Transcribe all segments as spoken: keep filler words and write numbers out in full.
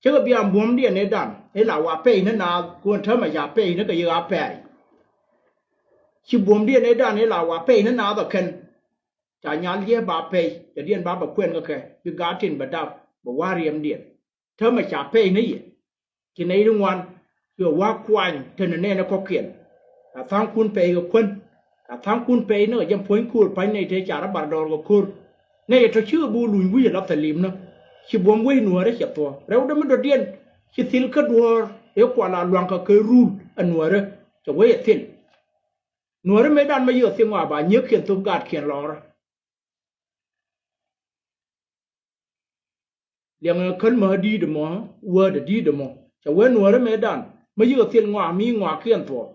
Cä kɛ bia buɔ̱mdiɛn ëëdan ëë la wa pɛy ni naath, ku ɛn täämɛ ca pɛy ni kɛ yik a pɛɛr. Ci buɔ̱mdiɛn ëëdan ëë la wa pɛy ni naath ɔ kɛn. Ca nyal jiɛ ba pɛy, tɛ diɛn ba bɛ kuɛn kä kɛ, bi gaat tin bɛ dap, bɛ wa̱a̱ riɛmdiɛn. Täämɛ ca pɛy ni yɛ. Ci nɛy ti ŋuan, ci wä wa̱a̱ kuany, te ni nɛɛni kɔ̱kiɛn. Ka tha̱a̱ŋkun pɛy kɛ kuän. Ka tha̱a̱ŋkun pɛy ni kɛ jɛ puɔ̱ny ko̱o̱r pa̱ny nɛy te ca rɔ bar dɔɔr kɛ ko̱o̱r. Nɛy tɔ cikɛ bi wä luny wi̱c ɛ la thɛl limni. Ci buɔ̱m wec nuäärä cɛ thuɔ̱k. Rɛwdɛ mi dɔ̱diɛn, ci thil kä duɔ̱ɔ̱r, ëë kual a lua̱ŋ kɛ kɛ rul ɛ nuäärä, cɛ wec ɛ thil. Nuäärä mëëdan mi yiëë thiŋ ŋɔak ba nyiëëkiɛn thop gaatkiɛn lɔɔrä. Liɛŋɛ kän mä di̱i̱t ɛmɔ, wäät ɛ di̱i̱t ɛmɔ. Cɛ wee nuäärä mëëdan mi yiëë thiŋ ŋɔak mi ŋɔakiɛn thuɔ̱k.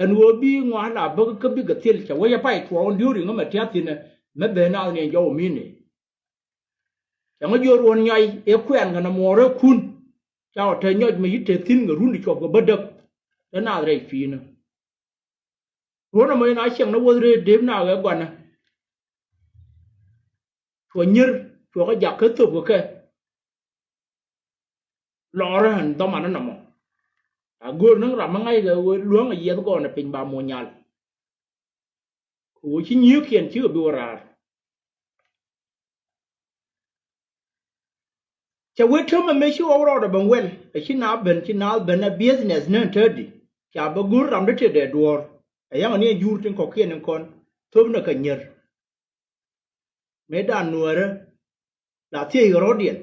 Ɛn ɣöö bi ŋɔak la bäk kä bikɛ thil, cɛ wee cɛ pay tuɔɔk in diööri ŋä mɛ tia̱thi̱nɛ, mɛ ben naath ni ɛn jɔw ɛ mi̱i̱ni. Cɛ ŋä jiöör ruɔ̱n nyɔy ëë kuɛn kɛnɛ muɔɔrä kun. Ca ɔ te nyɔc mɛ yi̱ te thi̱n kɛ run ti cuɔp kɛ bädäk. Te naath rɛy pi̱i̱nä. Ruɔ̱n ɛmɔ in a ciɛŋ ni wuɔth rëë dep naath ɛ gua̱nä. Cuɔ nyier, cuɔ kɛ jak kä thop kɛ kɛ. Lɔɔrä ɛn dhɔmanä nɔmɔ. A göör ni ram mi ŋa̱ckɛ ɣöö luäŋ a yiɛth gɔɔnɛ piny ba muɔ̱nyal. Kɛ ɣöö ci nyiëëkiɛn cikɛ bi wä raar. Cɛ wee täämɛ mëë ci ɣɔw rɔɔdɛ ben wɛl, ɛ ci naath ben, ci naath ben ɛ business ni ɛn täätdi. Ca bɛ go̱r ram ti tëëdɛ duɔ̱ɔ̱r. Ɛ yaŋ ni ɛn juur tin kɔ̱kiɛn in kɔn thöpnɛ kɛ nyier. Mëëdan nuäärä la thiec kɛ rɔ̱diɛn.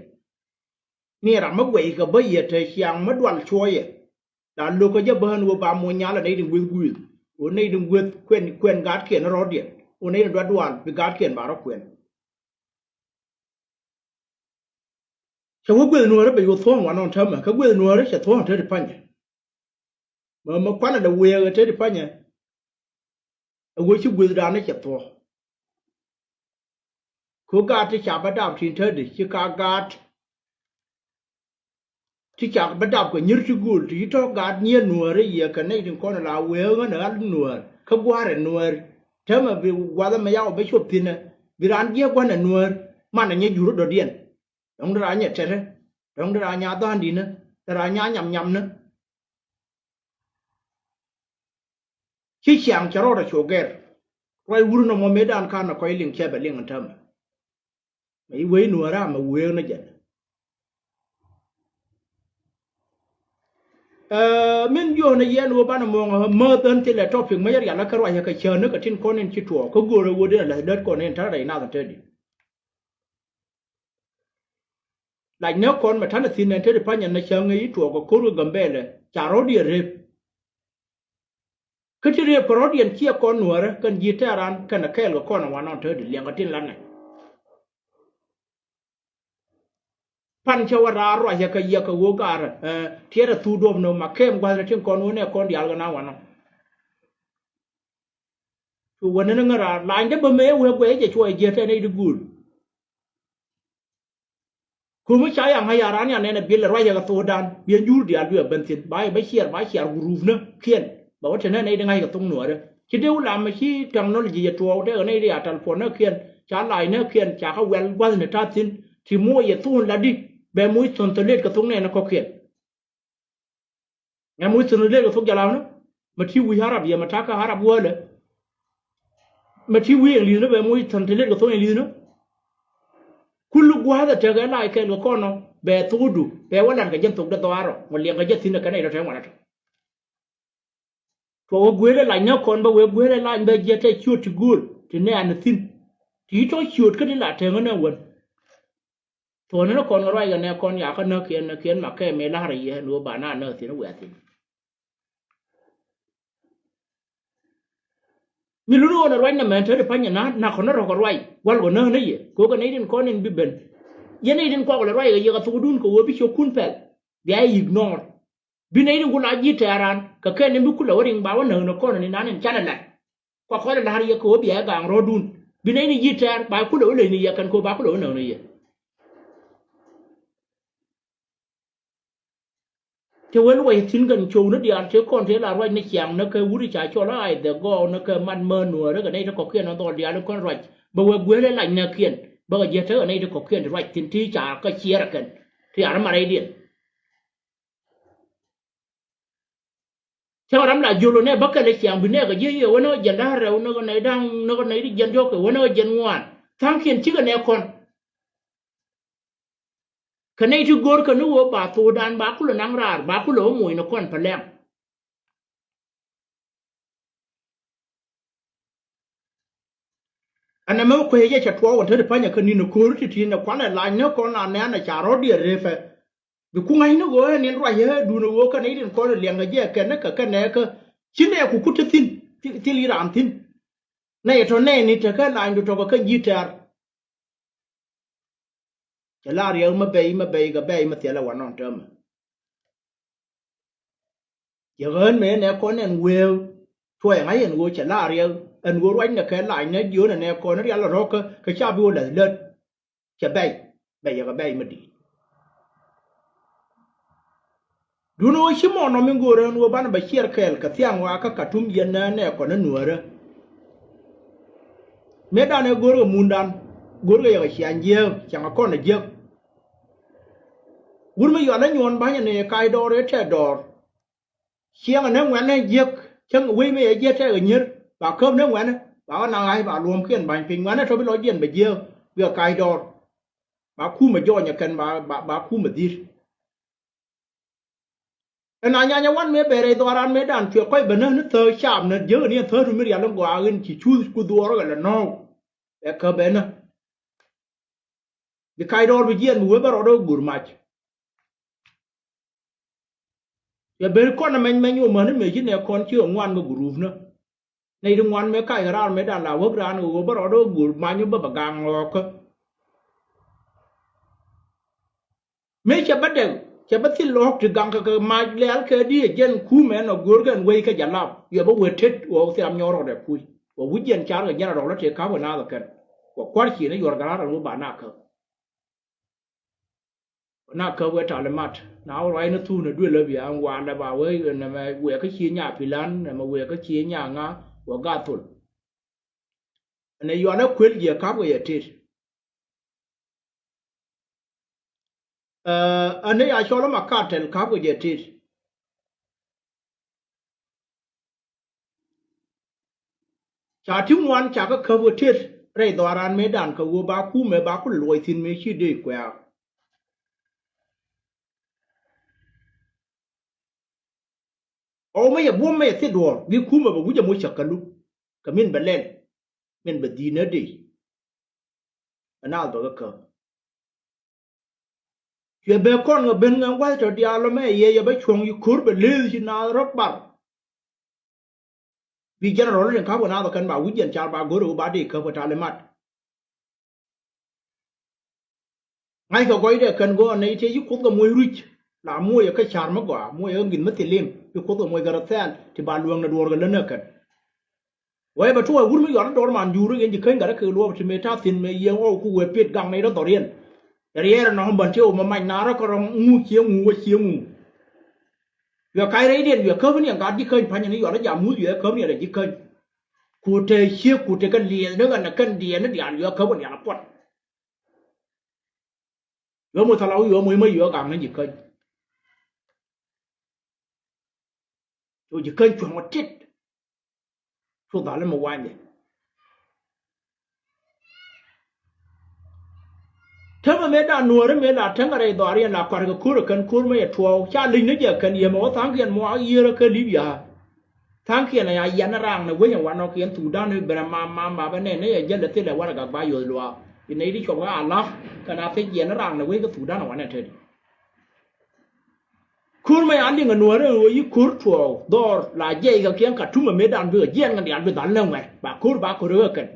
Ni ram mi guɛc kɛ bä yɛ te ciaŋ mi dual cuɔyɛ. La lo̱k kä jɛ bään wä ba muɔ̱nyal ɛ nɛy tin gueth gui̱i̱th. Wä nɛy tin gueth kuɛn, kuɛn gaatkiɛn rɔ̱diɛn. Wä nɛy tin dual dual bi gaatkiɛn ba rɔ kuɛn. Cɛ wä gueth nuäärä bɛ yuɔth thuɔ̱ɔ̱ŋ wanɔn täämɛ, kä gueth nuäärä cɛ thuɔ̱ɔ̱ŋ te ti panyɛ. Mɛ, mɛ kuanɛ lɛ wëë ɣä te ti panyɛ. Ɛ wee ci guethdan ni cɛ thuɔ̱ɔ̱ŋ. Kɛ gaat ti ca bä dap tin te di, ci ka gaat ti ca bä dap kɛ nyier ti gööl, ti ci tɔ̱ gaat nyier nuäärä yɛ kɛ nɛy tin kɔn la wëë ɣä ni ɣal nuäär, kä gua̱a̱r ɛ nuäär. Täämɛ bi gua̱th ɛmɛ yaw bä cop thi̱n ɛ, bi raan jiɛk gua̱n ɛ nuäär, man ɛ nyɛ jur dɔ̱diɛn. Dɔ̱ŋ di raan nyɛ tɛtɛ, dɔ̱ŋ di raan nya dhandinä, di raan nya nyam nyamnä. Ci ciaŋ cɛ rɔɔdɛ cu gɛr. Ruac wur nɔmɔ mëëdan ka̱n ɛ kɔc liŋ cɛ bɛ liŋ ɛn täämɛ. Mɛ i̱ wee nuäärä mɛ wëë ni jɛn. Ɛ, min jiɔn ɛ yɛn wä banɛ muɔ̱ŋ ɛ mäth ɣän thilɛ topic mä yɛ rial ɛ kä ruac ɛ kɛ cäänä kɛ tin kɔn in ci tuɔɔk kä go̱o̱rä wä den ɛ läth dät kɔn in ta̱rɛ rɛy nath in te di. Lac nɛ kɔn mɛ ta̱nɛ thi̱n ɛn te di panyɛ nɛ cäŋ i̱ tuɔɔk kɛ ko̱r kɛ Gambɛlɛ ca rɔ̱diɛn rep. Kä ti rep kɛ rɔ̱diɛn ciɛ kɔn nuäärä kɛn ji̱ tɛ̈ran kɛnɛ kɛɛl kɛ kɔn ɛ wanɔn te di liɛŋkɛ tin lanɛ. Pan cä wä raar ruacä kɛ yɛ kɛ ɣöö gaarä, ɛ, tiɛɛt ɛ thuk duɔ̱p ni ma kɛm gua̱thni tin kɔn ɣöö nɛ kɔn diaal kɛ na wanɔ. Cu wä nini ŋä raar lany dee bä mëë wee guɛy jɛ cuɔy jiɛt ɛn ɛ di guul. Kumä ca yaŋ ɣä ya raan ya nɛn ɛ bil ɛ ruacä kɛ thokdan biɛ jur diaal bi ɛ ben thi̱n ba yɛ bä ciɛɛr ba ciɛɛr gurupnä kiɛn. Bɛ wä te nɛ nɛy di ŋa̱ckɛ thok nuäärä ci dee wä lam ci technology yɛ tuɔɔk tɛkɛ nɛy di a telephone nä kiɛn ca lac nä kiɛn ca kä wɛl gua̱thni ta̱a̱ thi̱n. Ti muɔc yɛ thok in latdi bɛ muc thon thon let kɛ thok nɛɛni kɔ̱kiɛn. Ɛ muc thon thon let kɛ thok jalamni mɛ ti wi̱i̱ Arab yɛ mɛ ta̱a̱ kä Arab wäälɛ. Mɛ ti wi̱i̱ English ni bɛ muc thon thon let kɛ thok English ni. Kul gua̱a̱th ɛ tekɛ lac kɛɛl kɛ kɔn ɔ bɛ thokdu bɛ wä lat kɛ jɛn thok dee dhɔaar ɔ ŋɔ liɛŋ kɛ jɛ thi̱n ɛ kɛn ɛ tɔ tɛŋ wanɛ tɔ. Tuɔk wä gueelɛ lac nä kɔn bä wee gueelɛ lac bä jiɛ tɛ ciöt ti gööl ti nɛɛn thi̱n. Ti tɔ ciöt kä ti la teŋä nɛ wän. Tuɔk ni ni kɔn kɛ ruac kɛ nɛ kɔn yakä näkiɛn näkiɛn ma kɛ mëë la̱rä yɛ ni wä ba na näk thi̱n wɛ̈th thi̱n. Mi luni ɣän ɛ ruac nɛ mɛn te ti panyɛ na nak kɔn ni rɔ̱k kɛ ruac wal kɔ näk ni yɛ kɛ wä kɛ nɛy tin kɔn in bi ben. Yɛn nɛy tin kuak kɔ lɛ ruac kɛ yɛ kɛ thokdun kɛ wee bi ciökun pɛl. Bia ignore. Bi nɛy ni wul a ji̱ tɛɛr raan kɛ kɛn ni bi kulɛ wä riŋ ba wä näk ni kɔn ni nan in canɛ la̱t. Kua kɔn in la̱r yɛ kɛ wä bia ɛ gaŋ rɔ̱dun bi nɛy ni ji̱ tɛɛr ba kulɛ wä leny ni yɛ kɛn kɛ wä ba kulɛ wä näk ni yɛ. Te wä luɔc thi̱n kɛn cio̱w ni diaal te kɔn te la ruac ni ciaŋ ni kɛ wut i̱ ca cɔl a ay dhɛ gɔɔk ni kɛ man mään nuäärä kɛ nɛy te kɔ̱kiɛn ni dhɔl diaal i̱ kɔn ruac bɛ wee gueelɛ lac nɛɛkiɛn bɛ kɛ jiɛ tekɛ nɛy te kɔ̱kiɛn ti ruac thi̱n ti ca kɛ ciɛɛr ɛ kɛn ti ar ma rɛydiɛn. Cäŋ ram la jiöl ɔ nɛ bä kɛl ɛ ciaŋ bi nɛ kɛ jiɛ yɛ wä nɛ kɛ jiɛn da̱a̱r rɛw nɛ kɛ nɛy da̱a̱ŋ nɛ kɛ nɛy ti jiɛn diɔ̱k kɛ wä nɛ kɛ jiɛn ŋuan. Tha̱a̱ŋkiɛn cikɛ nɛ kɔn. Kɛ nɛy ti go̱o̱r kɛ ni ɣöö ba thokdan ba kulɛ naŋ raar ba kulɛ wä moc ni kɔn pɛ lɛŋ. Ɛn ɛmɛ kuec jɛ cɛ tuɔɔk ɛn te ti pa̱nyɛ kä ni̱n ɛ ko̱ri ti̱ti̱ nɛ kuanɛ lac ni kɔn la nɛn ɛ ca rɔ̱diɛn rëpɛ. Bi kuŋ ŋa̱cni ɣöö ɛ ni̱n ruac ɛ duundɛ ɣöö kɛn i̱ tin kɔn ɛ liɛŋkɛ jɛ kɛn ni kɛ kɛn nɛɛkä. Ci nɛɛku ku te thi̱n thil i̱ raan thi̱n. Nɛy tɔ̱ nɛɛni tekɛ lanydu tɔ̱kɛ kä ji̱ tɛ̈r. Cɛ la riɛk mä bɛy mä bɛy kɛ bɛy mä thiɛl ɛ wanɔn täämɛ. Yɛ ɣän mëë nɛ kɔn ɛn wëë cuɔyɛ ŋa̱c ɛn ɣöö cɛ la riɛk ɛn ɣöö ruacnɛ kɛ lacnɛ jiöönɛ nɛ kɔn rial rɔ̱kä kɛ ca bi wä läth lät. Cɛ bɛy bɛy yɛ kɛ bɛy mä di̱i̱t. Duundɛ ɣöö ci mɔnɔ mi go̱o̱rɛ ɛn ɣöö banɛ bɛ ciɛɛr kɛɛl kɛ thiaŋ ɣɔaa kä Katum yɛn nɛɛnɛ kɔn ɛ nuäärä. Mëëdan ɛ go̱o̱rkɛ mundan go̱o̱rkɛ yɛ kɛ ciaŋ jiääk ciaŋ ɛ kɔn ɛ jiäk. Wut mi yɔal ɛ nyuɔn ba̱nyɛ ni kac dɔɔr ëë tɛt dɔɔr. Ciɛŋɛ ni ŋuɛ̈nɛ jiäk cäŋ wec mi yɛ jiäk tɛk ɛ nyier ba käp ni ŋuɛ̈nɛ ba kɛ naŋ ɣa̱c ba luɔ̱mkiɛn ba̱ny piny ŋuɛ̈nɛ tɔ̱ bi lɔcdiɛn bɛ jiääk bikɛ kac dɔɔr. Ba kumɛ jɔɔnyɛ kɛn ba, ba, ba kumɛ dhi̱r. Ɛn a nyanyɛ wan mëë bɛ rɛy dhɔaran mëëdan cuɛ kɔc bɛ näk ni thäk caam ni jiäk ni ɛn thäk tu mi rial in gɔaa in ci cuth ku dhuɔɔr kɛ lɛ nɔɔk. Ɛ kä bɛ näk. Bi kac dɔɔr bi jiɛn bi wee bä rɔɔdɛ ɣöö go̱r mac. Cɛ ben kɔn ɛ mɛny mɛny ɣöö mäni mëë ci nɛ kɔn ci ɣä ŋuan kɛ gurupnä. Nɛy ti ŋuan mëë kac kɛ raar mëëdan la wäk raan kɛ ɣöö bä rɔɔdɛ ɣöö go̱r mac bä bɛ gaŋ ɣɔɔkä. Mëë cɛ bä dɛk cɛ bä thil lɔɔk ti gaŋ kɛ kɛ mac lɛ̈ɛ̈l kɛ di ɛ jɛn kumɛ ɛn ɔ go̱o̱rkɛ ɛn wec kä jalap yɛ bä wee tet ɣɔɔk thiam nyɔɔr rɔɔdɛ puc. Wä wi̱c jɛn car kɛ jɛn a rɔɔk lä tëë ka̱p kɛ naath ɛ kɛn. Wä kua̱r ciënä yuɔr kɛ raar ɛn wä ba nak käp. Na käp wee talimat na wä ruacni thuun ɛ duël ɛ bia ŋuan dɛ ba wee nɛmɛ wee kä cie nya pilan nɛmɛ wee kä cie nya ŋa wä gat thol. Ɛn ɛ yuan ɛ kuël jiɛ ka̱p kɛ yɛ tet. Ɛ, ɛn ɛ ya cɔl ɛ ma kat tɛl ka̱p kɛ jɛ tet. Ca ti ŋuan ca kä käp ɣä tet rɛy dhɔaran mëëdan kɛ ɣöö ba kumɛ ba ku luɔc thi̱n mëë ci dee kuɛ̈ɛ̈. Ɣɔw mɛ yɛ buɔ̱m mɛ yɛ thit duɔ̱ɔ̱r bi kumɛ bɛ wi̱c ɛ moc cäk kälu kɛ min bɛ lɛl min bɛ dhi̱i̱n ɛ dee. Ɛ naath bɛ kä käp. Cuɛ ben kɔn ŋä ben ŋä wa̱th tɔ diaal ɔ mɛ yɛ yɛ bä cuɔ̱ŋ yi ko̱r bɛ lëëth ci naath rɔ bar. Bi general ni ka̱p kɛ naath ɔ kɛn ba wi̱c jɛn car ba go̱r ɛ wä ba dee käp kɛ talimat. Ŋa̱ckɛ gɔcdɛ kɛn gɔɔn nɛy tëë ci Kuoth kɛ moc ruc la moc ɛ kä car mi gɔaa moc ɛ kä ŋi̱th mi thil lim ci Kuoth kɛ moc kɛ rɔ thɛɛl ti ba luäŋnɛ duɔ̱ɔ̱r kɛ lät nɛ kɛn. Wee bɛ tuɔɔk wur mi yɔt ni dɔr man jur in ji̱ käny gat rɛ kek luɔp ti mëë ta̱thi̱n mëë yiëŋ ɣɔw ku wee piet gaŋ ni rɔ dhɔriɛn. Riɛɛr ɛnɔ bän ti ɣöö mɛ mac naar rɔ kɛ rɔ ŋu cie ŋu wä cie ŋu. Yɔ kac rɛydiɛn yɔ käp ni ɛn gat ji̱ käny pa̱ny ni yɔt ni jam muth yɔ ɛ käp ni ɛn ji̱ käny. Ku te ciek ku te kɛ liɛth ni ɣän ɛ kɛn diɛɛn ni diaal yɔ käp ni ɛn a puɔt. Yɔ moc thalaw yɔ moc mä yɔ gaŋ ni ji̱ käny. Cu ji̱ käny cuɔ̱ŋ ɔ tit. Cu dhal mi wanyɛ. Tämɛ mëë dan nuɔ̱ɔ̱ri mëë la täŋ kɛ rɛy dhɔaariɛn la kua̱rkɛ ko̱r ɛ kɛn ko̱r mä yɛ tuɔɔk ca li̱c ni jɛ kɛn yɛ mɛ wä tha̱a̱ŋkiɛn muaak yiër ɛ kä Libya. Tha̱a̱ŋkiɛn ɛ ya yian ni raŋ ni wec ɛ wanɔkiɛn Thudan i̱ ben ɛ mam mam map ɛ nɛn ni yɛ jäl ɛ thilɛ warɛ gak ba yoth luaak. Bi nɛy ti cuɔp kä ala kɛn a thiec yian ni raŋ ni wec kä Thudan ɛ wanɛ tetdi. Ko̱r mɛ a liŋ ɛ nuäärä ɣöö yi ko̱r tuɔɔk dhɔr la jiɛc kɛ kiɛŋ Katum ɛ mëëdan bikɛ jiɛɛn kɛn diaal bi dhal nɛ ŋuɛ̈t ba ko̱r ba ko̱r ɛ ɣä kɛn.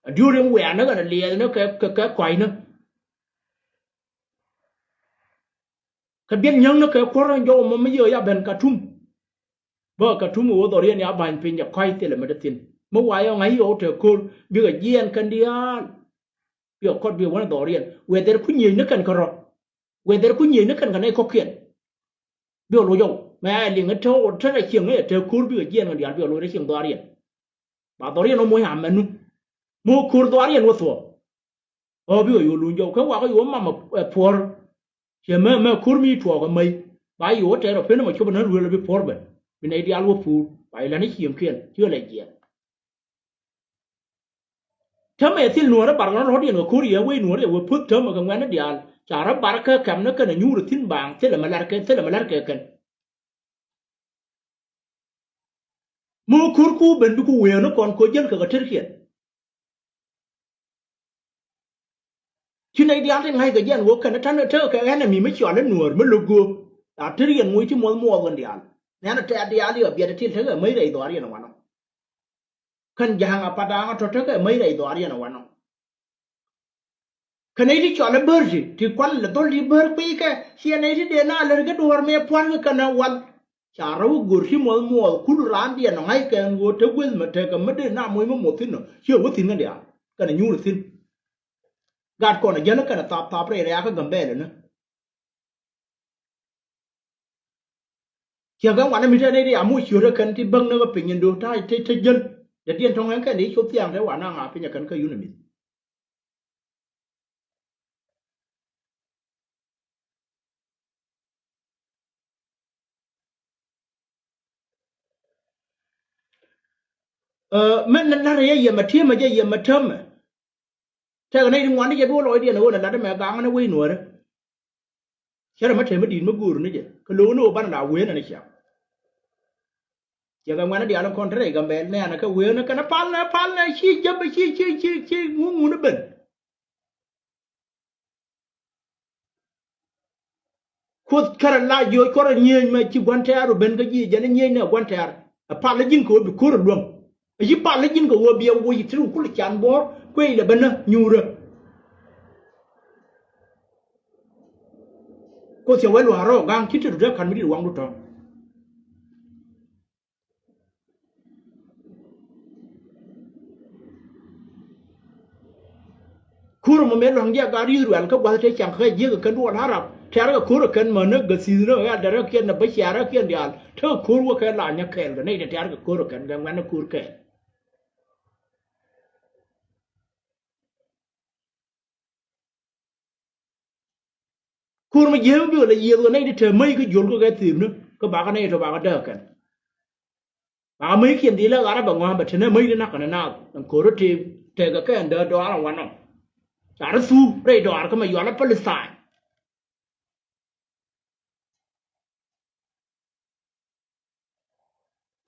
A diöör in wiaanä kɛn a liɛɛthnä kɛ kɛ kɛ kɔa̱cnä. Kɛ biɛn nyäŋnä kɛ kuɔ̱r in jɔw mɔ mi yio̱o̱ ya ben Katum. Bä Katum ɣöö dhɔriɛn ya ba̱ny piny jɛ kɔ̱a̱c thilɛ mi te thi̱n mi wa yɔ ŋa̱c yio̱o̱ te ko̱r bikɛ jiɛɛn kɛn diaal. Bikɛ kɔt bikɛ wänɛ dhɔriɛn whether ku nyiecni kɛn kärɔ̱. Whether ku nyiecni kɛn kɛ nɛy kɔ̱kiɛn. Bikɛ loc ɔw mɛ a liŋ ɛ te ɣɔw te rɛ cieŋ ɛ te ko̱r bikɛ jiɛɛn kɛn diaal bikɛ loc rɛ cieŋ dhɔriɛn. Ba dhɔriɛn ɔ moc amɛnu. Mi wä ko̱r dhɔriɛn wä thuɔ̱ɔ̱k. Ɣɔw bikɛ yo̱o̱ luny jɔw kä wakä yo̱o̱ mam ɛ puɔ̱r. Ciɛ mɛ mɛ ko̱r mi tuɔɔk ɛ mäc. Ba yo̱o̱ tɛɛr ɔ pen ɛmɔ cop ɛn ruël ɛ bi puɔ̱r ben. Bi nɛy diaal wä puur ba ilani ciëmkiɛn ci ɣä lɛ jiɛɛn. Täämɛ thil nuäärä bar ɣän rɔ̱diɛn kɛ ko̱r yɛ wec nuäärä yɛ wee puth täämɛ kɛ ŋuɛ̈tni diaal ca rɔ bar kä kɛmni kɛnɛ nyuur thi̱n baaŋ thilɛ mi la̱rkɛ thilɛ mi la̱rkɛ kɛn. Mi wä ko̱r ku ben bi ku wëëni kɔn ko̱ jiäl kɛ kɛ tërkiɛn. Ci nɛy diaal tin ŋa̱ckɛ jiɛn wä kɛn ta̱n tekɛ kɛ enemy mi cɔal i̱ nuäär mi lo̱k göök. A tërkiɛn muc ti muɔth muɔth ɣän diaal nɛn a tɛ̈t diaal i̱ a biɛt a til tekɛ mäc rɛy dhɔaar yɛn a wanɔ. Kɛn ja̱a̱ŋ a pat da̱a̱ŋ a tɔ̱ tekɛ mäc rɛy dhɔaar yɛn a wanɔ. Kɛ nɛy ti cɔal ɛ bär ti ti kual lɛ dhɔl ti bär kui̱kɛ ciɛ nɛy ti dee na lär kɛ duɔ̱ɔ̱r mëë pua̱rkɛ kɛn ɛ wal. Ca rɔ̱ wä go̱r ti muɔth muɔth kul raandiɛn ɔ ŋa̱ckɛ ɛn ɣöö te gueth mɛ tekɛ mi dee na moc mi muɔth thi̱n ɔ ciɛ wä thi̱n kɛn diaal kɛn ɛ nyuur thi̱n. Gat kɔn ɛ jäl kɛn ɛ thap thap rɛy rɛ̈ɛ̈kä Gambɛlɛ ni. Ciɛ kɛn wanɛ mi te nɛy ti a moc ciöt ɛ kɛn ti bäŋ ni kɛ piny in do̱ ta̱a̱ te te jäl. Dee diɛn tɔ̱ŋ ɛn kɛn dee cop thia̱a̱ŋ te wanɛ ŋa piny ɛ kɛn kä yun ɛ mi̱th. Ɛ, mɛn ni la̱rä yɛ yɛmɛ ti̱emɛ jɛ yɛmɛ täämɛ. Tɛkɛ nɛy ti ŋuan ti jɛ bi wä lɔcdiɛn ɛ ɣöö nɛ la̱t ɛmɛ gaŋä ni wec nuäärä. Cärɛ mi te mi di̱i̱t mi go̱o̱r ni jɛ kɛ lo̱o̱k ni ɣöö banɛ la wëënɛ ni ciaŋ. Ciɛ kɛ ŋuɛ̈tni diaal in kɔn te rɛy Gambɛl nɛɛnɛ kɛ wëënɛ kɛnɛ palnɛ palnɛ ci jäp ci ci ci ci ŋuŋ ŋun ben. Kuoth kärɛ la jiö cuɔrɛ nyieny mɛ ci gua̱n tɛ̈r ɔ ben kä ji̱ jɛn nyieny ni ɛ gua̱n tɛ̈r. Ɛ pal ji̱n kɛ ɣöö bi ko̱r ɛ luäŋ. Ɛ ci pal ji̱n kɛ ɣöö bi ɛ woc ti ru kul can buɔ̱ɔ̱r kuec lɛ ben nä nyuurä. Kuoth cɛ wee lua̱a̱r rɔ ga̱a̱ŋ ci te ru dee ka̱n mi di̱t waŋdu tɔ̱. Ko̱r mɔ mëë lua̱ŋ jiɛ gaat Ithɛrɛl kä gua̱th te caŋ kä jiäk kɛn duɔl Arab tɛ̈r kɛ ko̱r kɛn mäni gäthi̱thni ɛ dɛrɛ kiɛn nɛ bä ciarä kiɛn diaal tekɛ ko̱r wä kɛ la nyä kɛɛl kɛ nɛy te tɛ̈r kɛ ko̱r kɛn kɛ ŋuɛ̈tni ko̱r kɛɛl. Ko̱r mi jiääk mi bikɛ lɛ yiëëth kɛ nɛy ti te mäc kä juɔl kä kɛ thiepni kä bakɛ nɛy tɔ bakɛ dääk kɛn. Bakɛ mäc kiɛn dhilɛ ɣarä bɛ ŋɔ̱a̱n bɛ te nɛ mäc ti na̱k kɛn naath ɛn ko̱r ti tëëkɛ kɛn dääk dɔaar ɛn wanɔ. Ca rɔ thuu rɛy dɔaar kä mɛ yualä Palestine.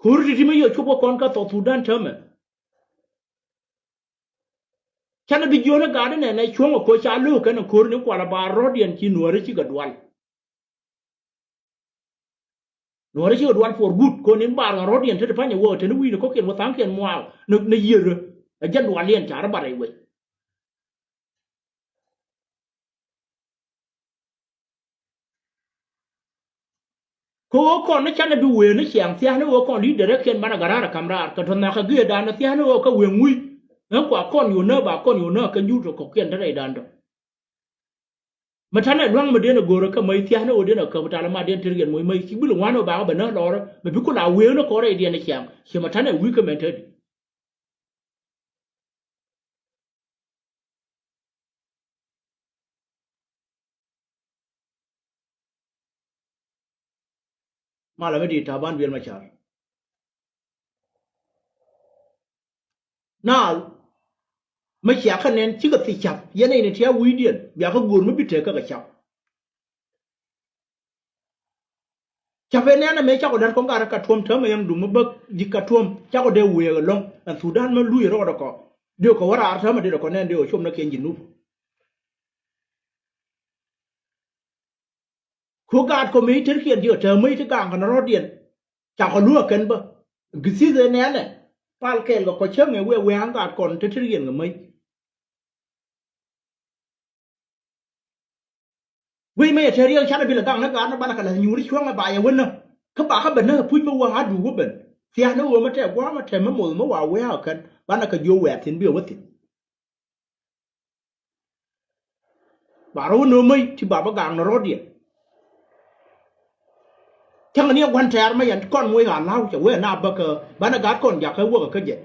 Ko̱r ti̱ti̱ mi yɛ cop kɛ kɔn kä South Sudan täämɛ. Canɛ bi jiön ɛ gat inɛnɛ cuɔ̱ŋ ɛ ko̱ ca lo̱o̱k kɛn ɛ ko̱r ni kualɛ ba rɔ̱diɛn ci nuääri cikɛ dual. Nuääri cikɛ dual for good ko̱ ni bar ɣän rɔ̱diɛn te ti pa̱nyɛ wä te ni wi̱i̱ni kɔ̱kiɛn wä tha̱a̱ŋkiɛn muaal ni yiër ɛ jɛn dualiɛn ca rɔ bat rɛy wec. Kä ɣöö kɔn ni canɛ bi wëë ni ciaŋ thia̱a̱n ni ɣöö kɔn li̱i̱t dɛrɛkiɛn banɛ gɛ raar ɛ ka̱m raar kɛ tɔ̱ nhɔakä gëëdan ni thia̱a̱n ni ɣöö kä wëë ŋui̱. Ɣän kua kɔn yo̱o̱ nääk ba kɔn yo̱o̱ nääk kɛ nyuut kɛ kɔ̱kiɛn te rɛydan tɔ̱. Mɛ ta̱nɛ lua̱ŋ mɛ diɛn ɛ go̱o̱rä kä mäc thia̱a̱n ni ɣöö diɛn ɛ käp ta̱lɛ ma diɛn te riɛn moc mäc ci bi li ŋua̱n ɣöö bakä bɛ nääk lɔrä mɛ bi ku la wëë ni kɔn rɛydiɛn ɛ ciaŋ ciɛ mɛ ta̱nɛ wi̱i̱ kä mɛn te di. Malɛ mi di̱i̱t Taban Biɛl Macar. Naath mi cia kä nɛn cikɛ thiec ca̱p yɛn nɛy ni tia̱a̱ wi̱i̱diɛn bia kä go̱o̱r mi bi tëëk kä kɛ ca̱p. Ca ben nɛn ɛmɛ cakɔ lät kɔn gat kä Katuɔm täämɛ yɛn duŋ mi bäk ji̱ Katuɔm cakɔ dee wëëk ɛlɔ̱ŋ ɛn Thudan mi luc rɔɔdɛ kɔ. Dee kɔ wä raar täämɛ dee kɔ nɛn dee kɔ com nɛ kiɛn ji̱ nup. Ku gaat kɔ mëë ci tërkiɛn ji̱ kɛ täämɛ mëë ci gaŋ kɛn rɔ̱diɛn. Cakɔ luäk kɛn bä. Githith ɛ nɛnɛ pal kɛɛl kɛ kɔ cäŋ ɛ wëë wëë ɣän gaat kɔn te tërkiɛn kɛ mäc. Guic mëë yɛ te riɛk canɛ bi lɛ gaŋ ni gaat ni banɛ kɛ la̱th nyuuri cuɔ̱ŋɛ ba yɛ wä näk. Kä bakä bɛ näk ɛ puc mi wäŋ a duuk wä ben thia̱a̱n ni ɣöö mi tɛk gua̱a̱mɛ tɛm mi moth mi wa wee a kɛn banɛ kɛ jiök wɛɛt thi̱n bi ɛ wä thi̱n. Ba rɔ wä nööm mäc ti ba bä gaŋ ni rɔ̱diɛn. Cäŋ ni ɛ gua̱n tɛ̈r mä yɛn kɔn moc ɣa̱ la̱w cɛ wee na bäkä banɛ gaat kɔn jakä wäkä kä jɛ.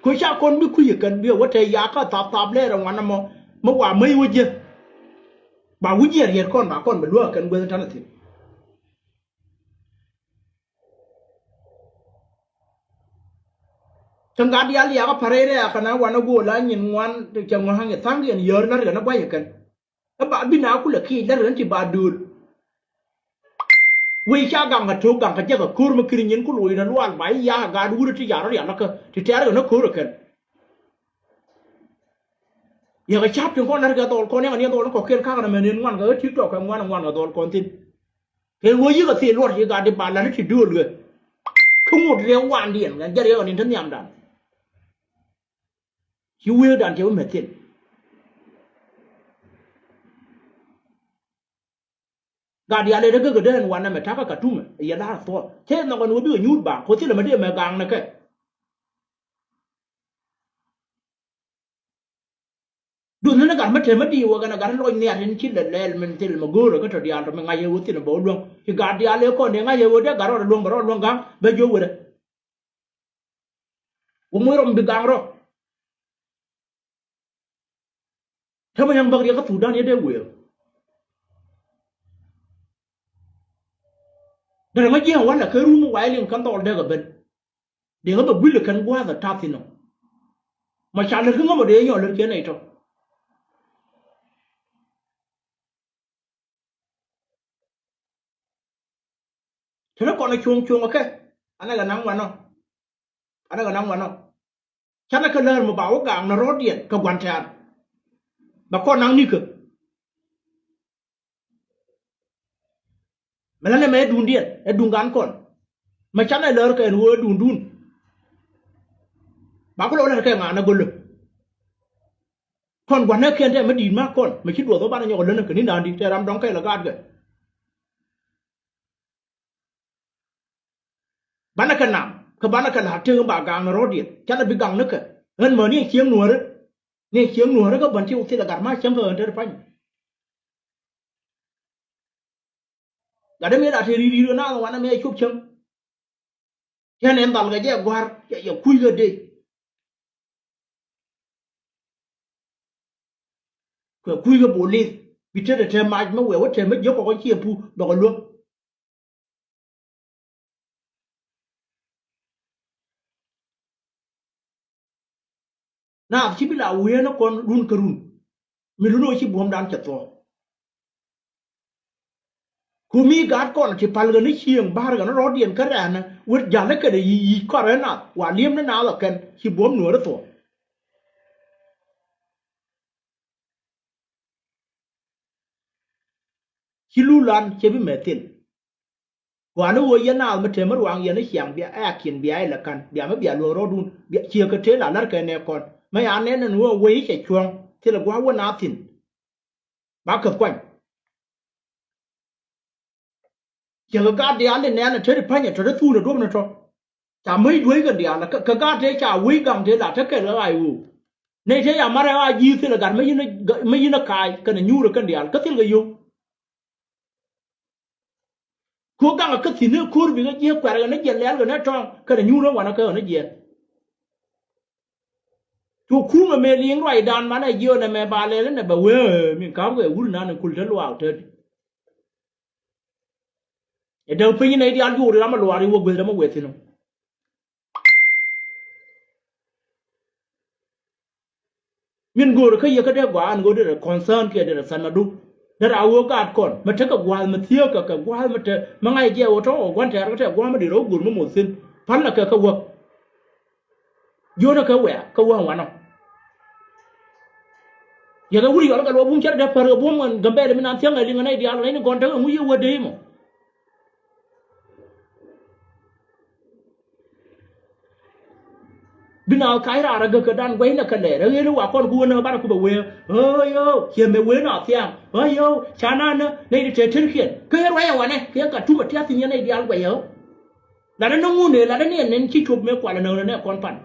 Kui̱ ca kɔn bi kui̱ kɛn bi wä te yakä thap thap lɛɛr ɛ ŋuan ɛmɔ mi wa mäc wä jiɛ. Ba wi̱c jiɛ riɛt kɔn ba kɔn bɛ luäk kɛn gueth in ta̱nɛ thi̱n. Cäŋ gat diaal yakä pärɛy rɛ̈ɛ̈kä na wanɛ go̱o̱l a nyin ŋuan cɛ ŋuan haŋ yɛ tha̱a̱ŋ yɛn yäär la̱r kɛ na gua̱cä kɛn. Ɛ ba bi na kulɛ kiɛc la̱r kɛ ni ti ba dööl. Wec ca gaŋ kɛ to̱k gaŋ kɛ jɛ kɛ ko̱r mi kiri nyin ku loc na lual ba i̱ yakä gat wurɛ ti yakä rɔ rial kä ti tɛ̈r kɛ na ko̱r ɛ kɛn. Yɛ kɛ ca̱p tin kɔn la̱r kɛ dhɔl kɔn yɛn kɛ ni dhɔl kɔ̱kiɛn ka̱k na mɛn in ŋuan kɛ ɣä TikTok kɛ ŋuan ŋuan kɛ dhɔl kɔn thi̱n. Kɛ ɣöö yikɛ thil luɔt ci gat di ba la̱t ci duëël ɣä. Kä ŋot riɛk wandiɛn ɣän jɛ riɛk ɣän in te nhiamdan. Ci wëëdan cɛ wä mɛ thil. Gat diaal ëë te gäk kä dee ɛn wanɛ mɛ ta̱kä Katumɛ yɛ la̱r thuɔ̱ɔ̱ cɛ nhɔk ɛn wä bikɛ nyuur baaŋ ko thilɛ mɛ dee mɛ gaŋ nɛ kɛ. Duundhä ni gat mi te mi di̱i̱ wä kɛn ɛ gat lɔc nhiat in ci lɛ lɛl min thil mi go̱o̱rä kä tɔ diaal tɔ mi ŋa̱c ɛ wä thil mi bä wä luäŋ. Ci gat diaal ëë kɔn dee ŋa̱c ɛ wä dee gat rɔɔdɛ luäŋ bɛ rɔɔdɛ luäŋ ga̱ŋ bɛ jiök wetdɛ. Wä moc rɔm bi gaŋ rɔ. Te mi yäŋ bäk riɛk kä Thudan yɛ dee wëë. Derɛ ŋä jiɛn wanɛ kä run wa̱i̱ liŋ kɛn dhɔl dee kɛ ben. Dee ŋä bɛ gui̱l kɛn gua̱a̱th ɛ ta̱th inɔ. Ma ca lät kä ŋä mɔ dee nyɔl lät kiɛn nɛy tɔ. Te ni kɔn cuɔ̱ŋ cuɔ̱ŋ kɛ anɛ kɛ naŋ wanɔ. Anɛ kɛ naŋ wanɔ. Canɛ kɛ läär mi ba wä gaak ni rɔɔdiɛn kɛ gua̱n tɛ̈r. Ba kɔn naŋ nikä. Mɛ länɛ mɛ ɛ duundiɛn ɛ duun gan kɔn. Mɛ canɛ läär kɛ ɛn ɣöö ɛ duundun. Ba ku lɛ wä lät kɛ ŋa̱a̱n ɛ gölö. Kɔn gua̱n ɛ kiɛn tɛ mɛ di̱i̱t ma kɔn mɛ ci duɔth wä banɛ nyɔk ɛ länɛ kɛ ni na̱a̱n di tɛ ram dɔ̱ŋ kɛl ɛ gaatgɛ. Banɛ kɛ nam kä banɛ kɛ la̱a̱k tëk in ba gaak ni rɔ̱diɛn canɛ bi gaŋ ni kɛ ɣän mäni ɛ cieŋ nuäärä. Ni ɛ cieŋ nuäärä kä bän ti wä thilɛ gat ma cäŋ kä ɣän te ri pa̱ny. Gat dee mi la te ri̱i̱t ri̱i̱t kä naath wanɛ mi ɛ cop cäŋ. Cän ɛn dhal kɛ jɛ gua̱r yɛ kui̱ kä dee. Kɛ kui̱ kä bolith bi tet ɛ te mac mi wɛɛ wä te mi jiök kɔk ɛ ciɛ pu bɛ kɛ luäk. Naath ci bi la wiee ni kɔn run kä run. Mi lun ɣöö ci buɔ̱mdan cɛ thuɔ̱k. Ku mi gaat kɔn ti pal ɣän ni cieŋ ba̱r ɣän rɔ̱diɛn kä rɛ̈nä wet ja̱l ni kɛn yic kɔrɛ naath wa li̱em ni naath ɔ kɛn ci buɔ̱m nuɔ̱ɔ̱ri thuɔ̱k. Ci lulan cɛ bi mɛ thil. Kuan i̱ ɣöö yɛn naath mi te mi ruaŋ yɛn i̱ ciaŋ bia ɛ akiɛn bia ilɛ ka̱n bia mi bia luɔ̱ɔ̱r rɔɔdun bia ciek kɛ tëë la la̱rkɛ nɛ kɔn. Mi ya nɛn ɛn ɣöö wec i̱ cɛ cuɔ̱ŋ thilɛ gua̱a̱k wä naath thi̱n. Ba käth kuany. Ciek kɛ gaat diaal in nɛn ɛ te ti pa̱nyɛ tɔ te thuun ɛ duɔ̱p ni tɔ. Ca mäc dueec kɛn diaal kɛ gaat tëë ca wec gaŋ tëë la te kɛl kɛ ɣaac ɣöö nɛy tëë ca marɛ ɣaac ji̱ thilɛ gat mi yin ɛ kaac kɛn ɛ nyuurɛ kɛn diaal kä thilkɛ yio̱w. Ku gaŋ kä thi̱n ni ko̱r bikɛ jiɛk kuɛ̈r kɛ ni jiɛn lɛ̈ɛ̈l kɛ ni tɔ̱ɔ̱ŋ kɛnɛ nyuur ni wanɛ kä kɛ ni jiɛn. Cu kumɛ mëë liŋ ruacdan manɛ jiɔnɛ mɛ ba lɛl inɛ bɛ wee min ka̱pkɛ wur nan in kul te luaak te di. Ɛ däk piny inɛ idial juuri ram ɛ luaak iwä gueth ram ɛ weth inɔ. Min go̱o̱rä kä yɛ kä dee gɔaa ɛn ɣöö derɛ concern kiɛ derɛ thanadu. Derɛ a ɣöö gaat kɔn mɛ tekɛ gua̱a̱th mɛ thieekä kɛ gua̱a̱th mɛ te mɛ ŋa̱c jɛ ɣöö tɔ̱ ɣöö gua̱n tɛ̈r kä tɛ gua̱a̱th mɛ derɛ wä go̱r mɛ moth thi̱n. Pa̱l nɛ kɛ kä wäk. Jiönä kɛ wɛ̈ɛ̈ kä wäŋ wanɔ. Yɛ kɛ wur yɔl kɛ luɔk bum cärɛ dee pär kɛ bum ɛn Gambɛlɛ mi nan thiäŋ ɛ liŋ ɛ nɛy diaal ɛ nɛy ni gɔ̱n tekɛ ŋuc yɛ wä dee mɔ. Bi naath kac raar agäk kɛ dan guɛcnɛ kɛ lɛɛr ɛ ɣel i̱ wa kɔn ku wä näk banɛ ku bɛ wee. Ɣöö yo̱o̱ ciɛ mɛ wee naath thia̱a̱ŋ. Ɣöö yo̱o̱ ca naan nä nɛy ti te tetkiɛn kä ɣer ruac ɛ wanɛ kiɛ ka tum ɛ tiath thi̱n yɛn nɛy diaal guɛc ɛ ɣöö. Latdä ni ŋun ëë latdä ni ɛn nɛn ci cop mëë kualɛ näk rɛ nɛ kɔn pan.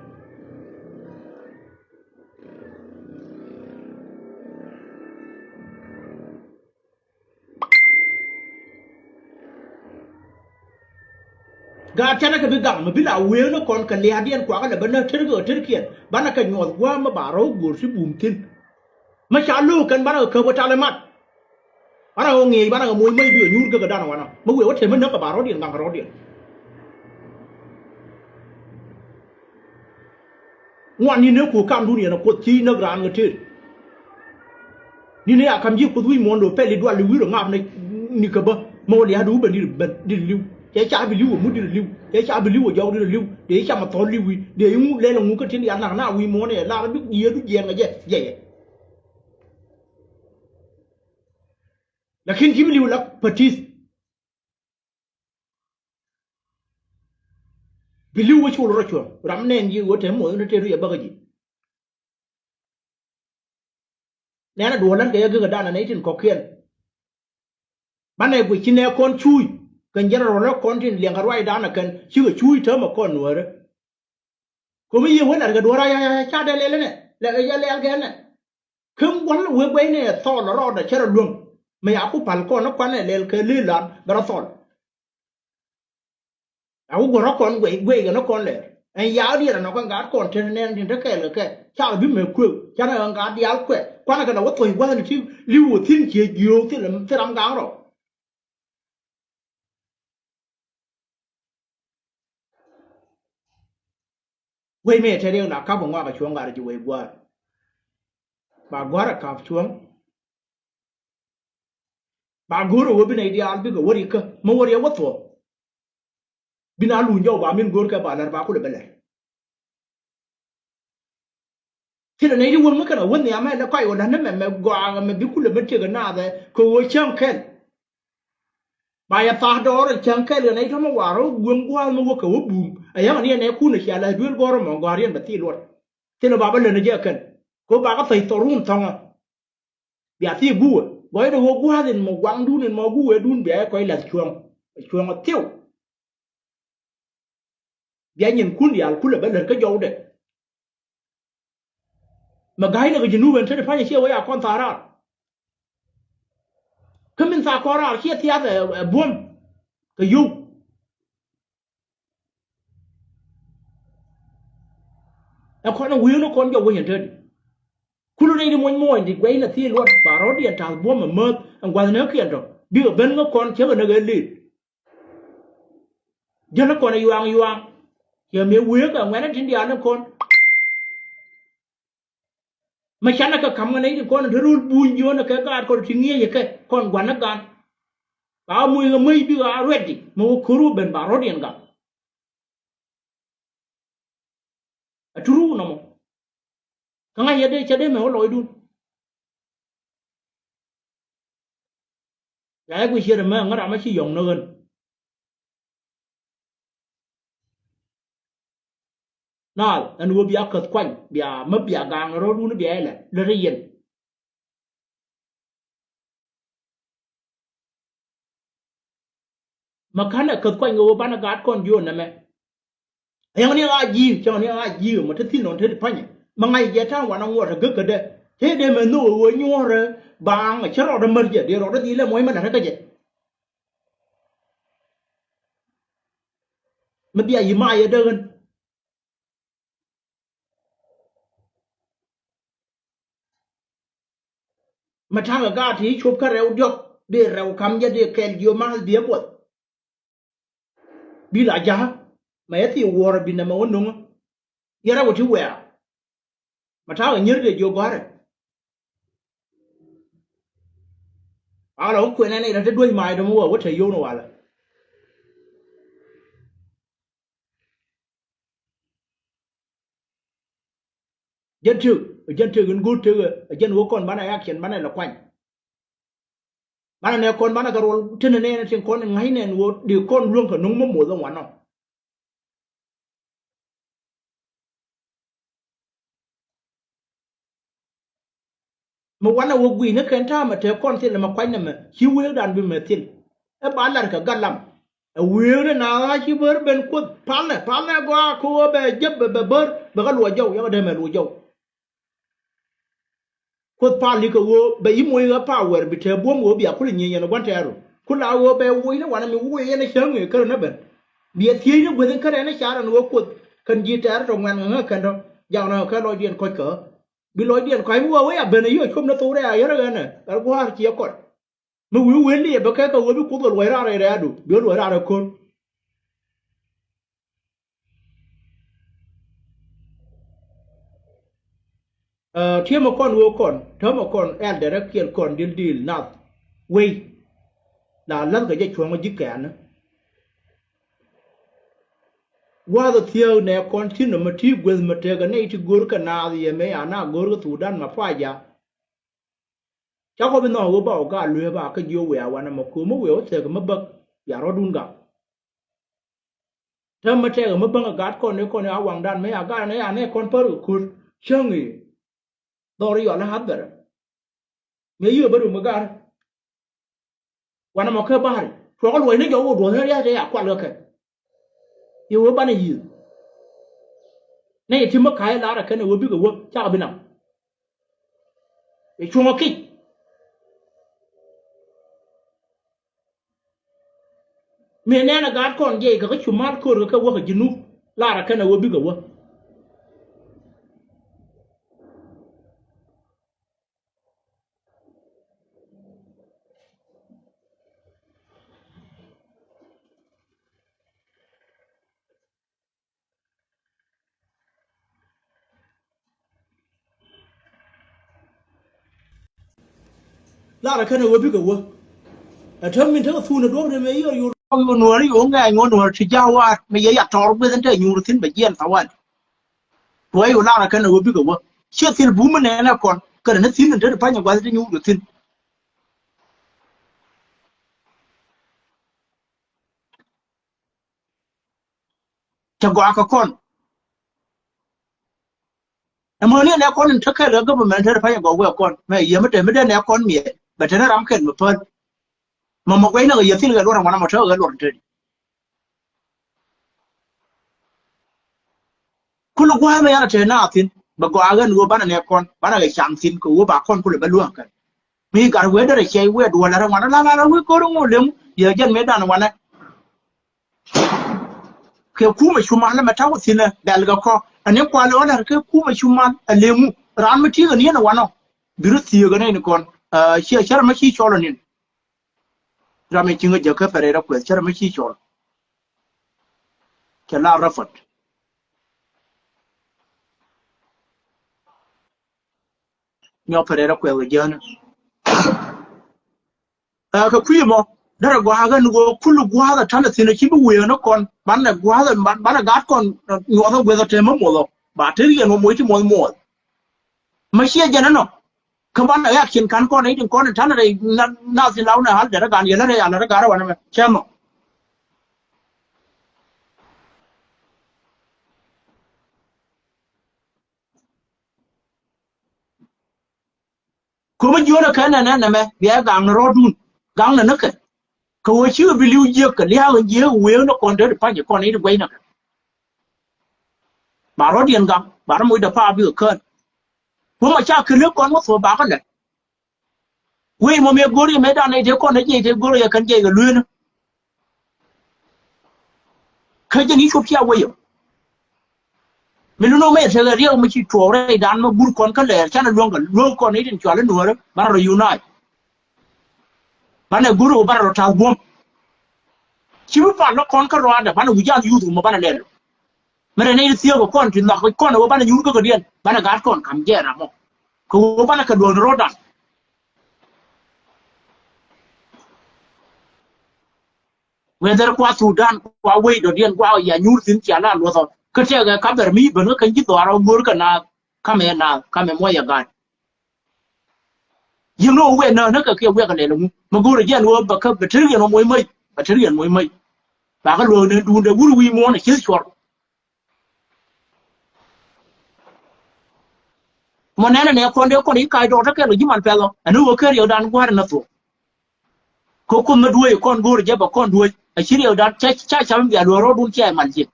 Gaat canɛ kɛ bi gaŋ mi bi la wëëŋni kɔn kɛ lia̱a̱diɛn kuakä lɛ bä näk tetkä kɛ tetkiɛn banɛ kɛ nyuɔth gua̱a̱m mi ba rɔw go̱o̱r ci bum thi̱n. Mi ca lo̱o̱k kɛn banɛ kɛ käp kɛ talɛ mat. Banɛ kɛ ŋi̱i̱c banɛ kɛ moc mäc bikɛ nyuur gekä danɛ wanɔ mi wëë wä te mi näk kɛ ba rɔ̱diɛn gaŋ kɛ rɔ̱diɛn. Ŋuan ni ne ku kamdun yɛn a Kuoth ci näk raan kɛ tëër. Ni ne a kam ji̱ Kuoth wi̱i̱ muɔ̱ɔ̱n lo̱o̱ pɛl i̱ dual i̱ wi̱i̱ rɔ ŋaap ni, ni kɛ bä. Mɛ wä lia̱a̱du ben di̱t, ben di̱t li̱w. Cɛ ca bi li̱w ɛ mut di̱t li̱w. Cɛ ca bi li̱w ɛ jɔk di̱t li̱w. Dee i̱ cam a thɔl li̱w wi̱i̱. Dee i̱ ŋu lɛl ɛ ŋu kä tin diaal nak na wi̱i̱ muɔ̱ɔ̱n ɛ lar bi yiëëdu jiɛɛn kɛ jɛ, jɛ yɛ. Lakin ci mi li̱w la patis. Bi li̱w wä col rɔ cuɔ̱ŋ ram nɛn ji̱ wä te moth ni te ru yɛ bäkä ji̱. Nɛn a duɔlän kɛ yɛ gäkä danɛ nɛy tin kɔ̱kiɛn. Banɛ guic ci nɛ kɔn cuuc kɛn jɛn rɔl ɛ kɔn tin liɛŋ kɛ ruacdan ɛ kɛn cikɛ cuuc täämɛ kɔn nuäärä. Komi yiëë wä lar kɛ duɔ̱ɔ̱r a ca dee lɛl inɛ lɛ kɛ jɛ lɛl kɛ inɛ. Kä ŋuɔl wee guɛy ni ɛ thɔɔl rɔɔdɛ cɛ rɔ luäŋ. Mɛ ya ku pal kɔn ni kuan ɛ lɛl kɛ lëë lan bɛ rɔ thɔɔl. A ku guɔ̱r rɔ kɔn guɛy guɛy kɛ ni kɔn lɛɛr ɛn yaw diɛɛr ɛnɔ kɛn gaat kɔn te nɛn tin te kɛɛl kɛ kɛ ca bi mɛ kuëk ca ni ɛn gaat diaal kuɛ kuan kɛ na wä thuɔ̱c gua̱th ni ti li̱w wä thi̱n cië jiöök thil thil ram gaŋ rɔ. Wec mëë te riɛk la kap kɛ ŋɔak kɛ cuɔ̱ŋ gat ji̱ wec gua̱a̱r. Ba gua̱a̱r ɛ kap cuɔ̱ŋ. Ba go̱o̱r ɛ wä bi nɛy diaal bikɛ wä rikä mi wä riɛk wä thuɔ̱k. Bi na luny jɔw ba min go̱o̱r kɛ ba lär ba kulɛ bɛ lär. Thilɛ nɛy ti wä mi kɛn a wä nhiam mɛ lɛ kɔc wä la̱t ni mɛ mɛ gɔaa mɛ bi kulɛ mi tiek ɛ naath ɛ kɛ ɣöö cäŋ kɛl. Ba yɛ thaak dɔɔr ɛ cäŋ kɛl kɛ nɛy tɔ̱mɔ wa̱a̱r ɣä gueŋ gua̱a̱th mi wä kɛ wä buum ɛ yäŋ ni ɛ nɛy kun ɛ cia la̱th duel gɔ̱r ɛmɔ gɔ̱a̱r yɛn bɛ thil luɔt. Thilɛ ba bä län ɛ jɛ kɛn kɛ ɣöö ba kɛ thäc thɔr run thɔ̱ŋä. Bia thii guwɛ gɔcdɛ ɣöö gua̱a̱th in mɔ waŋdun in mɔ guwɛɛdun bia yɛ kɔc la̱th cuɔ̱ŋ. Cuɔ̱ŋ a thiw. Bia nyinkun diaal kulɛ bä lät kä jɔwdɛ. Mɛ ga̱a̱cnɛ kɛ Junub ɛn te ti pa̱nyɛ ciɛ wee a kɔn thaar raar. Kä min thaar kɔn raar ciɛ thiath ɛ buɔ̱m kɛ yio̱w. Ɛ kɔn ɛ wi̱i̱n ɛ kɔn jɔw wec ɛn te ti. Kulu nɛy ti muɔ̱ny muɔ̱ɔ̱ny ti guɛcnɛ thil luɔt ba rɔ̱diɛn ta̱th buɔ̱m ɛ määth ɛn gua̱thnikiɛn tɔ̱ bikɛ ben ŋä kɔn cäkɛ näk ɛ leet. Jäl kɔn ɛ yuaŋ yuaŋ. Cɛ mëë wëëk ɛ ŋuɛ̈nɛ tin diaal ni kɔn. Mɛ canɛ kɛ ka̱m ŋä nɛy tin kɔn te rul buny jiɔ̱ɔ̱n ɛ kɛ gaat kɔn ti ŋi̱eec ɛ kɛ kɔn gua̱n ni gan. Ba muc ɛ mäc bikɛ a ruɛtdi mɛ wä ko̱r wä ben ba rɔ̱diɛn gam. Ɛ turu nɔmɔ. Kä ŋa̱c yɛ dee cɛ dee mɛ wä lɔcdun. Ca yɛ guic ciet ɛmɛ ŋä ram ɛ ci yɔ̱ŋ ni ɣän. Naath ɛn ɣöö bia käth kuany bia mä bia gaŋ rɔ̱dun bia ilɛ lät ɛ yɛn. Mɛ ka̱n ɛ käth kuany ɣöö banɛ gaat kɔn jiöön nɛmɛ. Cäŋ ni ɣaa ji̱ cäŋ ni ɣaa ji̱ mɔ te thi̱n nɔn te ti pa̱nyɛ mɛ ŋa̱c jɛ ta̱a̱ŋ wanɛ ŋuɔt ɛ gek kädɛ. Te dee mɛ nhök ɛ ɣöö nyuɔ̱ɔ̱rɛ baaŋ ɛ cä rɔɔdɛ mär jɛ dee rɔɔdɛ dhilɛ muɔ̱c mɛ la̱t kä jɛ. Mi bia yi ma yɛ däk ɣän. Mi ta̱ŋ ɛ gaat ti cop kä rɛw diɔ̱k dee rɛw ka̱m jɛ dee kɛl jiö ma̱a̱th biɛ buɔth. Bi la ja̱a̱ mɛ yɛ thii wuɔ̱ɔ̱r ɛ bi nɛmɛ wä no̱ŋä. Yɛ rɛw ɛ ti wɛ̈ɛ̈. Ma ta̱a̱ kɛ nyier dee jiök gɔ̱a̱rɛ. A la wä kuɛn ɛn ɛ la te duec mac dɔ̱mɛ wä wä te yio̱w ni walɛ. Jɛn tëk, jɛn tëk in go̱o̱r tëk ɛ jɛn wä kɔn banɛ action banɛ la kuany. Banɛ nɛ kɔn banɛ kɛ ruɔl tenɛ nɛɛnɛ tin kɔn ŋa̱cnɛ ɛn ɣöö dee kɔn luäŋ kɛ no̱ŋ mi moth ɛn wanɔ. Mi wanɛ wä gui̱i̱ni kɛn ta̱a̱mɛ te kɔn thil ɛmɛ kuanynɛ mɛ ci wëëkdan bi mɛ thil. Ɛ ba lar kɛ gat lam. Ɛ wëëkni na ɣa̱c ci bär ben kuoth palnɛ palnɛ gɔaa kɛ ɣöö bɛ jep bɛ bär bɛ kɛ luɔc jɔw yakɛ dee mɛ luɔc jɔw. Kuoth pal i̱ kɛ ɣöö bɛ i̱ moc ɣä pa wɛr bi tɛɛ buɔ̱m ɣöö bia kulɛ nyieny yɛn ɛ gua̱n tɛɛru. Ku la ɣöö bɛ woc ni wanɛ mi woc yɛn ɛ cäŋ ëë kärä ni ben. Bi ɛ thiec ni gueth in kärɛ ni car ɛn ɣöö kuoth kɛn ji̱ tɛɛr tɔ ŋuɛn ŋäŋä kɛn tɔ jak ni ɣä kɛ lɔcdiɛn kɔc kä. Bi lɔcdiɛn kɔc mi wä wec a ben ɛ yiö cuɔp ni thok rɛy a yärä ɣɛn ɛ ɣɛr gua̱a̱r ciɛ kɔt. Mi wi̱i̱ wen liɛpɛ kɛ kɛ ɣöö bi kuoth kɛ luɔc raar rɛy rɛ̈ɛ̈du bi ɣä luɔc raar ɛ ko̱r. Ɛ, tiemɛ kɔn wee kɔn, täämɛ kɔn ɛldɛr ɛ kiɛl kɔn dil dil nath wei. La läth kɛ jɛ cuɔ̱ŋ ji̱ kɛɛn. Wath a thiäk nɛ kɔn thi̱n nɔmɔ ti gueth mɛ tekɛ nɛy ti go̱r kɛ naath yɛ mɛ ya na go̱r kɛ Thudan ma paja. Ca kɔ bi nhɔk wee ba wä gaa luee ba kä jiö wee a wanɛ mɔ ko̱o̱m mi wee wä thek mi bäk ya rɔ̱dun gak. Täämɛ tekɛ mi bäŋ a gat kɔn ni kɔn a waŋdan mi a gat ni a nɛ kɔn pär kɛ ko̱r cäŋ i̱. Dhɔr yɔl a hath bɛrɛ. Mëë yiëë bä rum kɛ gar. Wanɛ mɔ kä bahri cuɔk luɔc ni jɔk wä duɔth ni riath te ya kual kɛ kɛ. Yɛ wee banɛ yiëë. Ni yɛ ti mi ka̱c lar a kɛn ɛ wee bikɛ wä cakɛ bi naŋ. Yɛ cuɔ̱ŋ a kic. Mëë nɛn a gaat kɔn jiɛc kɛ kä cu ma̱a̱t ko̱r kɛ kɛ wä kɛ Junub lar a kɛn a wä bikɛ wä. Lar a kɛn a wä bikɛ wä. Ɛ täämɛ min tekɛ thuun a duɔ̱k ri mëë yiëër yur. Ŋuɔ̱t nuɔ̱ɔ̱ri yur ŋɛɛny ŋuɔ̱t nuɔ̱ɔ̱ri ti ja̱waar mi yɛ ya tɔr gueth in te nyuur thi̱n bɛ jiɛn thawan. Tuɔy yur lar a kɛn a wä bikɛ wä. Ciɛ thil bum mi nɛɛnɛ kɔn kɛ rɛ ni thi̱n in te ti pa̱ny a gua̱th ti nyuur kɛ thi̱n. Cɛ gɔaa kɛ kɔn. Ɛmɔ ni nɛ kɔn in te kɛl kɛ government te pany gɔw wɛ kɔn mɛ yɛ mi te mi dee nɛ kɔn miɛ bɛ te ni ram kɛl mi päl. Mɛ mɔ guɛy ni kɛ yɛ thil kɛ luɔr ɛmɔ na mɔ te kɛ luɔr in te di. Kul gua̱a̱th mɛ yan a te na thin bɛ gɔaa ɣän ɣöö banɛ nɛ kɔn banɛ kɛ cam thin kɛ ɣöö ba kɔn kulɛ bɛ luäŋ kɛn. Mi gat wee derɛ cɛy wee duɔl lɛ rɛ ŋuan la la la wee ko̱r ŋo̱o̱ lem yɛ jɛn mëë dan ŋuanɛ. Kɛ kumɛ cuman lɛ mɛ ta̱wä thi̱n ɛ bɛl kɛ kɔ ɛn in kualɛ ɣän lɛ kɛ kumɛ cuman ɛ lemu raan mi ti̱i̱ kɛ ni ɛn ɛ wanɔ. Bi rɔ thiëëk ɛn in kɔn ciɛ cärɛ mɛ ci cɔl ɛn in. Ram in ci ŋä jɛ kä pɛrɛ rɛ kuɛth cärɛ mɛ ci cɔl. Cɛ la rɔfɔt. Nyɔk pɛrɛ rɛ kuɛth kɛ jiäni. Ɛ kɛ kui̱ mɔ derɛ gua̱a̱th ɛn ɣöö kul gua̱a̱th ɛ ta̱nɛ thi̱n ɛ ci bi wëë ni kɔn banɛ gua̱a̱th ɛ banɛ gaat kɔn nyuɔth ɛ gueth ɛ tɛm ɛ muɔth ɔ ba te riɛn wä moc ti muɔth muɔth. Mɛ ciɛ jɛn ɛnɔ kä banɛ ɣɛ̈k cin ka̱n kɔn ɛ i̱ tin kɔn ɛ ta̱nɛ rɛy nath in law nɛ ɣa̱l derɛ gan yɛ lät ɛ ya lät ɛ gat ɛ wanɛ mɛ cɛ mɔ. Ko̱mä jiöönä kɛ nɛnɛ nɛmɛ bia gaŋ ni rɔɔdun gaŋ ni ni kɛ. Kɛ ɣöö cikɛ bi li̱w jiäk kɛ lia̱a̱k in jiäk wëë ni kɔn dee ti pa̱ny kɔn in guɛy ni kɛ. Ba rɔɔdiɛn gaŋ ba rɔ moc dee pa̱a̱ bikɛ kään. Ko̱mä ca kɛ li̱w kɔn wä thuɔ̱ɔ̱p bakä lɛ. Wëë mɔ mëë go̱r yɛ mëë dan nɛy tëë kɔn nɛ jiɛc tëë go̱r yɛ kɛn jiɛc kɛ lueeni. Kä jɛn i̱ cop cia wecä. Mi lun ɔ mɛ thekɛ riɛk mi ci tuɔɔk rɛydan mɛ gur kɔn kä lɛɛr canɛ luäŋ kɛ luäŋ kɔn i̱ tin cual i̱ nuäärä banɛ rɔ unite. Banɛ gur ɔ banɛ rɔ ta̱th buɔ̱m. Ci bi pal lɔ kɔn kä rɔaadɛ banɛ wi̱c jath yuth mɔ banɛ lɛl. Mɛ rɛ nɛy ti thiek kɛ kɔn ti nhɔk kɔn ɛ wä banɛ nyuur kä kɛ diɛn banɛ gaat kɔn kam jɛɛr amɔ. Kɛ wä banɛ kɛ luäŋ ni ro̱dan. Whether kua Thudan kua wec dɔ̱diɛn kua ya nyuur thi̱n cia la luɔthɔ kä tɛkɛ ka bɛr mi ben kä keny ji̱ dhɔaar ɔ go̱o̱r kɛ naath kamɛ naath kamɛ muɔc ɛ gaat. Yiëŋni ɣöö wek nääk näk kɛ kiɛ wek kɛ lɛl ɛŋu mɛ go̱o̱r ɛ jiɛn ɣöö bɛ kä bɛ ter yɛn ɔ moc mäc bɛ ter yɛn moc mäc. Ba kä luäk nɛn duundɛ wur wi̱i̱ muɔ̱ɔ̱n ɛ cieth cuɔr. Mɔ nɛnɛ nɛ kɔn dee kɔn i̱ kac dɔɔk tekɛl kɛ ji̱ man pɛl ɔ ɛn ɣöö ker yɛwdan gua̱a̱r ɛn a thuɔ̱k. Kɛ kuoth mi dueec kɔn go̱o̱r jɛ bɛ kɔn dueec a ci riɛwdan ca ca cam bia luɔ̱ɔ̱r rɔɔdun cia i̱ man jiɛn.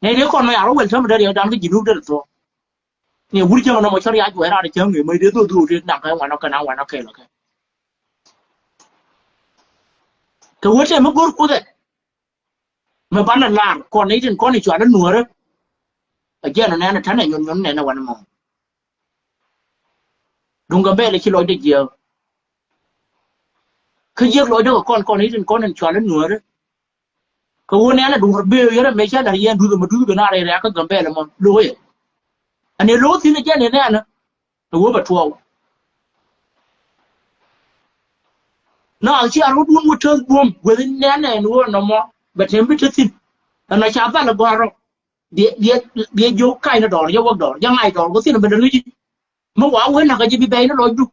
Nɛ dee kɔn mɛ a rɔ wɛl täämɛ dee riɛwdan kä ji̱ nup dee thuɔ̱k. Ni wur cäŋ nɔmɔ cɔr yac wɛɛr raar cäŋ ŋëë mec dee dho̱o̱k dho̱o̱k dee naŋ kɛ ŋuanɔ kɛn a ŋuanɔ kɛl ɔ kɛ. Kɛ wee tɛm mi go̱o̱r kuoth ɛ. Mi banɛ lar kɔn itin kɔn i̱ cual i̱ nuäärä. Ɛ jiɛn ɔ nɛn ɛ ta̱nɛ nyuɔn nyuɔn nɛn ɛ wanɛ mɔ. Duŋ Gambɛl i̱ ci lɔcdɛ jiääk. Kä jiäk lɔcdä kɛ kɔn kɔn itin kɔn in cual i̱ nuäärä. Kɛ wä nɛn ɛ duɔ̱r bëë yɛn ɛ mec cä la̱r yɛn duth ɛmɛ duth ben a rɛy rɛ̈ɛ̈k kä Gambɛl ɛmɔ lo̱o̱yɛ. Ɛn ɛ lo̱k thi̱n ɛ jɛn ɛ nɛɛnä. Ɛ wä bɛ tuɔɔk. Naath cia rot wun wä täth buɔ̱m guäth nɛn ɛn ɣöö nɔmɔ bɛ tɛm bi te thi̱n. Ɛn ɔ ca bal ɛ gɔ̱a̱r rɔ. Biɛ, biɛ, biɛ jiök ka̱ny ni dɔɔr, jɛ wäk dɔɔr, jɛ ŋa̱c dɔɔr, kɛ thi̱n ɛ ben ɛ ŋi̱ci. Mi wa wee nakä ji̱ bi bɛy ni lɔcdu.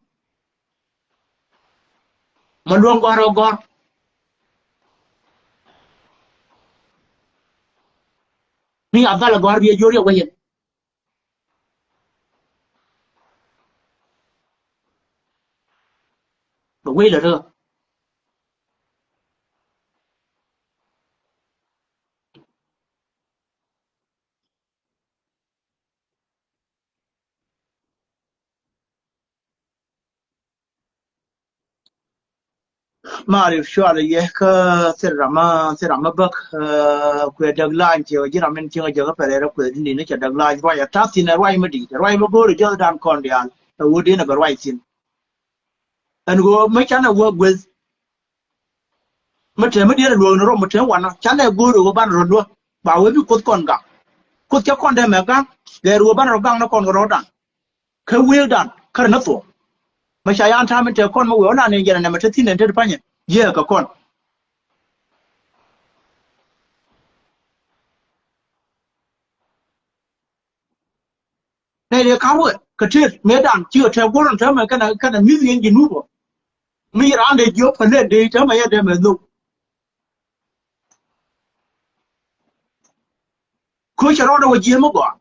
Ma luäŋ gɔ̱a̱r ɛ gɔ̱a̱r. Mi a bal ɛ gɔ̱a̱r biɛ jiök riɛk wec yɛn. Bɛ wec lɛ rä. Mari cual yɛ kä thil ramä, thil ramä bäk, eh, kuɛ däk lany cɛ ji̱ ram in cieŋ a jäkä pɛrɛ rɛ kuɛ ni ni cɛ däk lany ruac a ta̱th thin ɛ ruac mi di̱i̱t, ɛ ruac mi go̱o̱ri jiɔth dan kɔn diaal. Ɛ wä di̱n ɛ bɛ ruac thin. Ɛn ɣöö mi canɛ wä gueth. Mi te mi diɛn ɛ luäk ni rɔ mi te wanɔ canɛ go̱o̱ri ɣöö banɛ rɔ luäk. Ba wee bi kuoth kɔn gaŋ. Kuoth cɛ kɔn dee mɛ gaŋ. Gɛɛr ɣöö banɛ rɔ gaŋ ni kɔn kɛ rɔɔdan. Kä wëëkdan kä rɛ ni thuɔ̱k. Mɛ ca yan ta̱a̱ min tɛk kɔn mɛ wëë wä lan ni jɛn ɛ nɛmɛ te thi̱n ɛn te ti pa̱nyɛ. Jiɛɛk kɛ kɔn. Nɛ dee ka̱r wɛ kɛ tëër mëëdan cikɛ tɛk guɔ̱r ɛn täämɛ kɛnɛ, kɛnɛ mi̱th yɛn ji̱ nupɔ. Mi raan dee jiɔp kɛ lëë dee täämɛ yɛ dee mɛ nhök. Kä cɛ rɔɔdɛ wä jiɛɛm mi gɔaa.